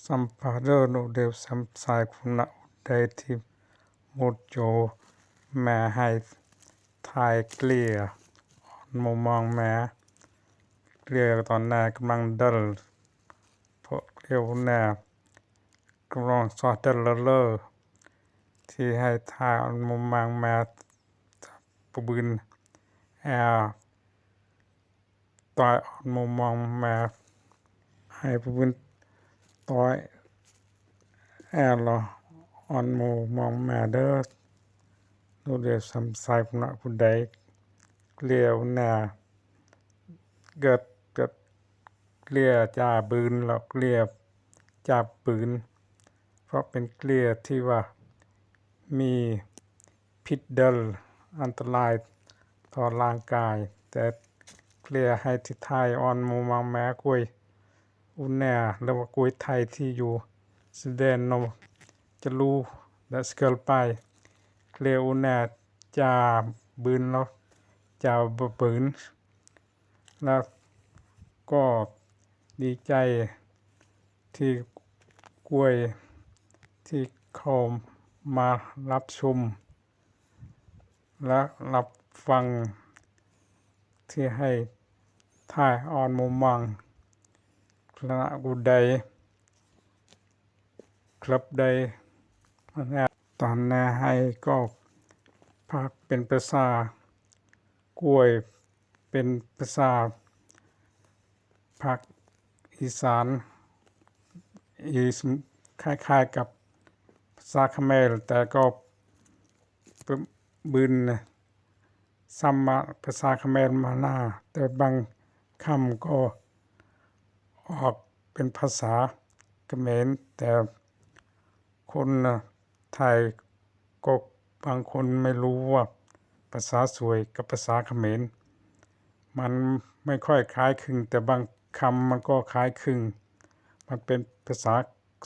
ສຳພາດເດີ ໜູເດວ ສຳຊາຍ ຄຸນະອຸໄດ ທີ່ໝູ່ໂຈແມ່ໃຫ້ຖ່າຍເກລຍ ອ່ອນມຸມມອງແມ່ ເກລຍຕອນແນກຳລັງເດິນ ເພາະເກລຍແນກຳລັງຊອດເດີນເລີ ທີ່ໃຫ້ຖ່າຍອ່ອນມຸມມອງແມ່ ປະບືນແອ ຕ່ອຍອ່ອນມຸມມອງແມ່ ໃຫ້ປະບືນຕ່ອຍແອລ ອ່ອນມຸມມອງແມ່ເດີ ໜູເດວ ສຳຊາຍ ຄຸນະອຸໄດ ເກລຍແນກ ເກີດ ເກີດເກລຍຈາບືນ ແລ້ວເກລຍຈາບບືນ ເພາະເປັນເກລຍທີ່ວ່າມີພິດເດີ ອັນຕະລາຍຕໍ່ຮ່າງກາຍ ແຕ່ເກລຍໃຫ້ທີ່ຖ່າຍອ່ອນມຸມມອງແມ່ ກວຍອຸແນ ຫຼືວ່າກວຍໄທທີ່ຢູ່ສະແດນໂນຈະລູ ແລະ ສະເກີລປາຍ ເກລຍອຸແນຈາບບືນ ແລ້ວຈາບບືນ ແລ້ວກໍດີໃຈທີ່ກວຍທີ່ເຂົ້າມາຮັບຊົມ ແລະ ຮັບຟັງ ທີ່ໃຫ້ຖ່າຍອ່ອນມຸມມອງ ຄະນະກູໄດ ຄລັບໄດ ຕອນແນໃຫ້ກໍພາກເປັນພາສາກວຍ ເປັນພາສາພາກອີສານ ອີສ- ຄ້າຍໆກັບພາສາຂະແມນ ແຕ່ກໍບ- ບືນຊ້ຳມາພາສາຂະແມນມາໜ້າ ແຕ່ບາງຄຳກໍອອກເປັນພາສາຂະແມນ ແຕ່ຄົນ ໄທກໍບາງຄົນໄມ່ຮູ້ວ່າພາສາສວຍກັບພາສາຂະເໝນ ມັນໄມ່ຄ່ອຍຄ້າຍຄຶງ, ແຕ່ບາງຄຳມັນກໍຄ້າຍຄຶງ. ມັນເປັນພາສາ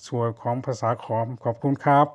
ສວຍຂອງພາສາຂອມ. ຂອບຄຸນຄັບ.